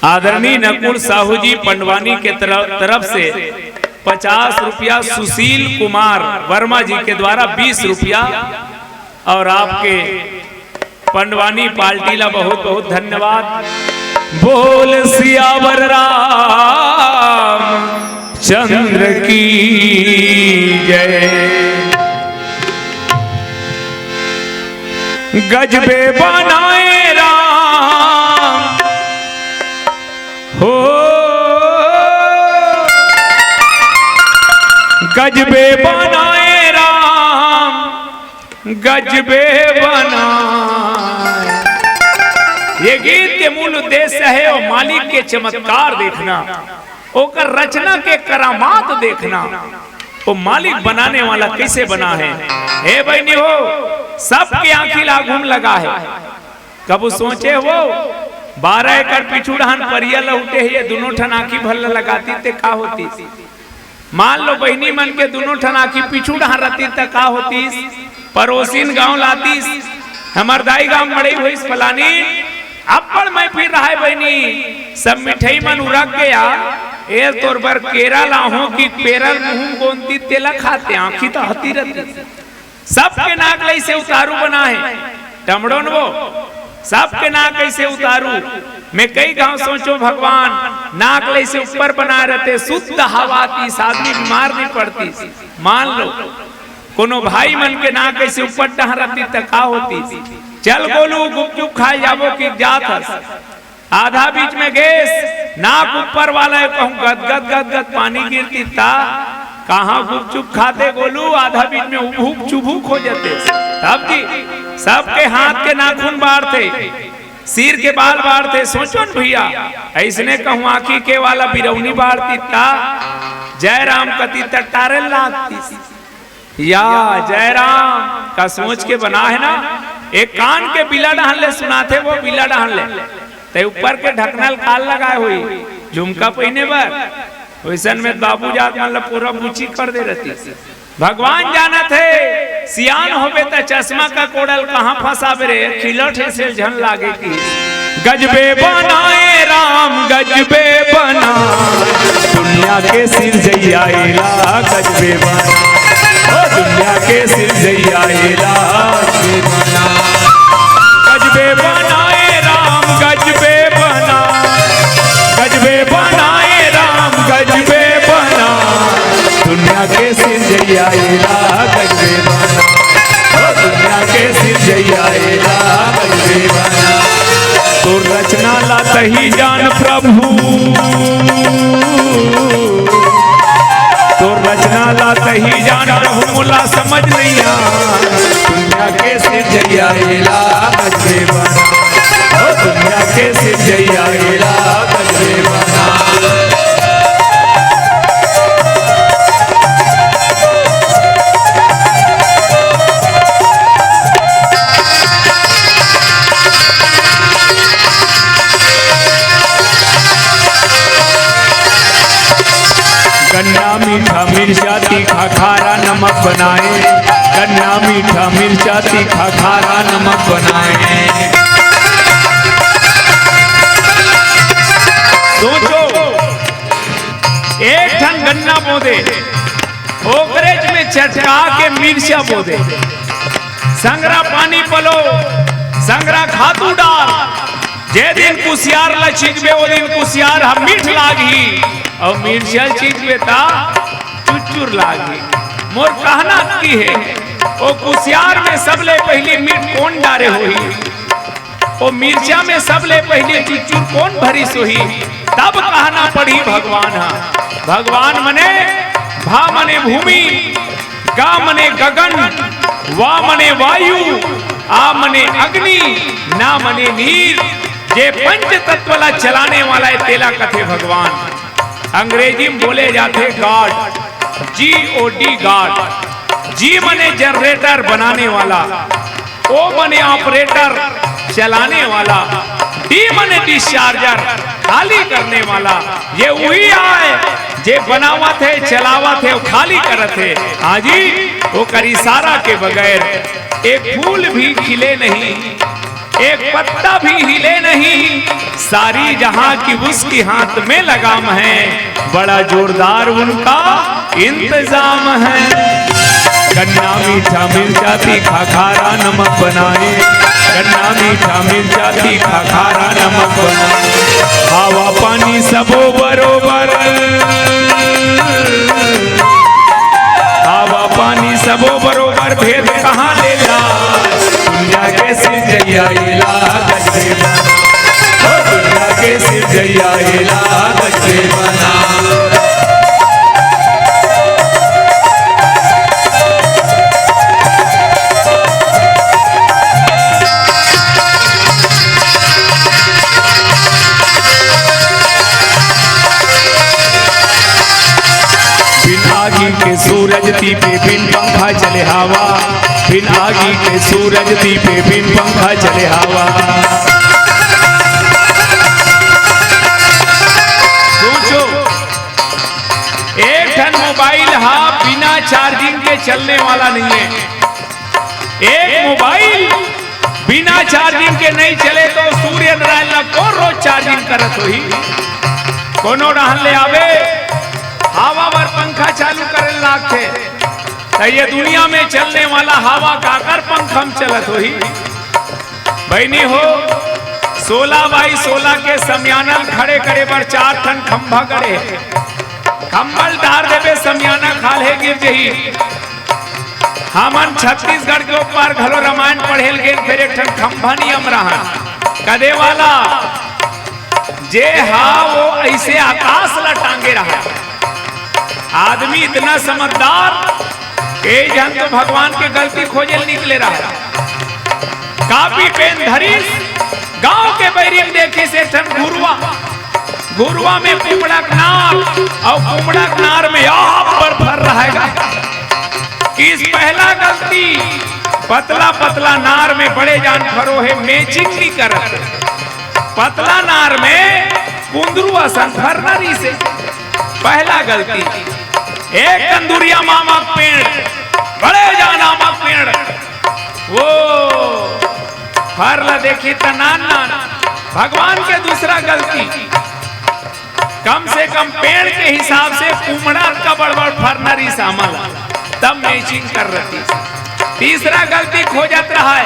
आदरणीय नकुल साहू जी पंडवानी के तरफ, तरफ से पचास रुपया, सुशील कुमार वर्मा जी के द्वारा बीस रुपया, और आपके पंडवानी पार्टी ला बहुत बहुत धन्यवाद। बोल सियावर राम चंद्र की जय। गजबे बनाए राम हो, गजबे बनाए राम, गजबे बनाए। ये गीत के मूल उद्देश्य हे वो मालिक के चमत्कार देखना, ओकर रचना के करामात देखना, वो मालिक बनाने वाला कइसे बना हे। हे बहिनी हो, सबके आँखी ला आगू म लगा हे। कभू सोचे हो, बारह एकड़ पीछू डहान परिया लहुटे हे, ये दुनों ठन आँखी भर ला लगातिस ते का होतिस? मान लो बहिनी मन के दुनों ठन आँखी पीछू डहान रहतिस त का होतिस? परोसिन गाँव लातिस, हमर दाई गाँव मड़ई होइस फलानी, अब्बड़ महफिल रहय बहिनी, सब मिठाई मन उरक गे या, ए तोर बर केरा लाहों कि पेरा ल मुँह म गोंदतिस तेला खाते, आँखी त हती रहतिस। सबके नाक ल अइसे उतारू बना हे, टमड़ोन वो, सबके नाक अइसे उतारू। मैं कई घांव सोचों भगवान, नाक ल अइसे ऊपर बनाए रहते, शुद्ध हवा आतिस, आदमी बीमार नहीं पड़तिस। मान लो, कोनो भाई मन के नाक अइसे ऊपर डहान रहतिस त का होतिस? चल गोलू, गुपचुप खाए जाबो कि जात हस। आधा बीच में गेस, नाक ऊपर वाला हे, कहूँ गदगद गदगद पानी गिरतिस त कहाँ गुपचुप खाते गोलू, आधा बीच में उभूक चुभूक हो जाते। तब जी, सबके हाथ के नाखून बाढ़ते, सिर के बाल बाढ़ते। सोचो न भैया, अइसने कहूँ आँखी के वाला बिरौनी बाढ़तिस त जय राम कतिस त टारे लागतिस। या जय राम का सोच के बना हे ना, एक कान के बिला डहान ले सुनाथे, वो बिला डहान ले, ते ऊपर के ढकना ल काला लगाए होही, झुमका पहिने बर। वइसन में बाबू जात मन ल पूरा बुची कर दे रहतिस। भगवान जानत हे, सियान होबे त चश्मा का कोड़ा ल कहाँ फंसाबे रे, खिलौट हे से झन लागे कि। गजबे बनाए राम, गजबे बनाए, दुनिया के सिरजइया एला गजबे बना, ओ दुनिया के सिरजइया एला गजबे बना। गजबे बनाए राम, गजबे बना, गजबे बनाए राम, गजबे बना। दुनिया के सिरजइया एला गजबे बना, ओ दुनिया के सिरजइया एला गजबे बना। तोर रचना ला तही जान प्रभु, तोर रचना ला तही जान प्रभु, मोला समझ नइ आ। दुनिया के सिरजइया एला गजबे बना, ओ दुनिया के सिरजइया एला गजबे बना। गन्ना मीठा मिर्चा तीखा खारा नमक बनाए, गन्ना मीठा मिर्चा तीखा खारा नमक बनाए। सोचो, एक ठन गन्ना बो दे, ओकरेच में चटका के मिर्चा बो दे, संघरा पानी पलो, संघरा खातू डार। जे दिन कुसियार ला छिंचबे, ओ दिन कुसियार ह मीठ लागही, अउ मिर्चा ल छिंचबे, त चुरचुर लागही। मोर कहना अतकी हे, ओ कुसियार में सबले पहिली मीठ कोन डारे होही? ओ मिर्चा में सबले पहिली चुरचुर कोन भरिस होही? तब कहना पड़ही भगवान ह। भगवान मने, भा मने भूमि, गा मने गगन, वा मने वायु, आ मने अग्नि, ना मने नीर। जे पंच तत्व ला चलाने वाला हे, तेला कथे भगवान। अंग्रेजी में बोले जाथे God, G O D, God। G मने जनरेटर बनाने वाला, O मने ऑपरेटर चलाने वाला, D मने डिस्चार्जर खाली करने वाला। ये उही आय जे बनावत हे, चलावत हे अउ खाली करत हे। हाँ जी, ओकर इशारा के बगैर एक फूल भी खिले नहीं, एक पत्ता भी हिले नहीं। सारी जहां की उसकी हाथ में लगाम है, बड़ा जोरदार उनका इंतजाम है। गन्ना मीठा मिर्चा तीखा खारा नमक बनाए, गन्ना मीठा मिर्चा तीखा खारा नमक बनाए। हवा पानी सबो बरोबर, हवा पानी सबो बरोबर, भेद कहाँ ले ला? दुनिया के सिरजइया एला गजबे बना, ओ दुनिया के सिरजइया एला गजबे बना। बिन आगी के सूरज दीपे, बिन पंखा चले हवा, बिन आगी के सूरज दीपे, बिन पंखा चले हवा। सोचो, एक ठन मोबाइल हा बिना चार्जिंग के चलने वाला नहीं है। एक मोबाइल बिना चार्जिंग के नहीं चले तो सूर्य नारायण ला कोन रोज चार्जिंग करत होही? कोनो डहन ले आवे, हवा बर पंखा चालू करे लागथे, त ये दुनिया में चलने वाला हवा काकर पंखा म चलत होही? बहिनी हो, सोलह बाई सोलह के समियाना ल खड़े करे बर चार ठन खंभा गड़े हे। खंभा ल डार देबे, समियाना खाल्हे गिर जही। हमन छत्तीसगढ़ के ऊपर घलो रामायण पढ़े ल गेन, फेर एक ठन खंभा नियम रहन कदे वाला, जे हा वो अइसे आकाश ला टांगे रहा। आदमी इतना समझदार, कई झन तो भगवान के गलती खोजे ल निकले रहा। कापी पेन धरिस, गांव के बइरी म देखिस एक ठन घुरवा, घुरवा में कुमड़ा के नार, अउ कुमड़ा के नार में अब्बड़ फर रहय गा। किस पहला गलती, पतला पतला नार में बड़े जान फरो हे, matching नइ करत हे। पतला नार में कुंदरू असन फर नइ रिहिसे। पहला गलती। एक कन दूरिहा म आमा के पेड़, बड़े जान आमा के पेड़, वो फर ला देखिस त नान नान। भगवान के दूसरा गलती, कम से कम पेड़ के हिसाब से कुमड़ा का बड़ बड़ फरना रिहिस आमा ला, तब मैचिंग कर रहिस। तीसरा गलती खोजत रहा है,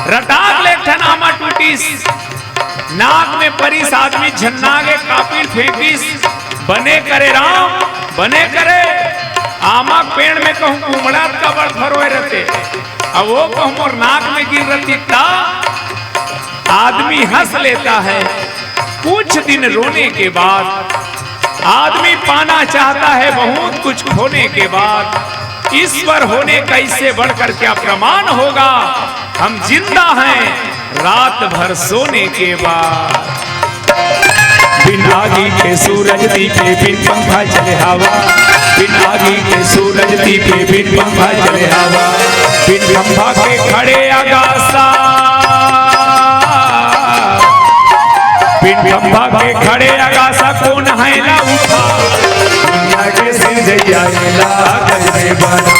रटाक ले एक ठन आमा टूटिस, नाक में परिस, आदमी झन्ना के कापिल फेंकिस, बने करे राम, बने करे। आमा के पेड़ में कहूँ कुमड़ा का बड़ फरोय रहते, अब वो कहूँ मोर नाक में गिर रहती ता। आदमी हंस लेता है, कुछ दिन रोने के बाद आदमी पाना चाहता है, बहुत कुछ खोने के बाद। ईश्वर होने का इससे बढ़कर क्या प्रमाण होगा? हम जिंदा हैं रात भर सोने के बाद। बिन आगी के सूरज दीपे, बिन पंखा चले हवा। बिन आगी के सूरज दीपे, बिन पंखा चले हवा। बिन खंभा के खड़े अगासा, बिन खंभा के खड़े अगासा, कोन है ला उठा। दुनिया के सिरजैया एला गजबे बना।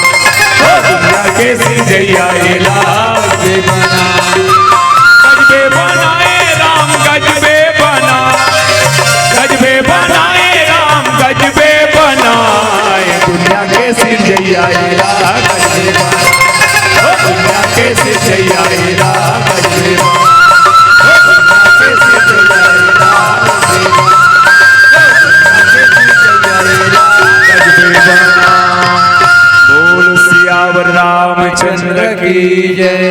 ओ दुनिया के सिरजैया एला गजबे बना। गजबे बनाए राम, गजबे बना। गजबे बनाए राम, गजबे बनाए। दुनिया के सिरजैया एला गजबे बना। ओ दुनिया के सिरजैया एला गजबे बना। ओ दुनिया के सिरजैया एला गजबे बना। ओ दुनिया के सिरजैया एला गजबे बना। बोल सियावर रामचंद्र की जय।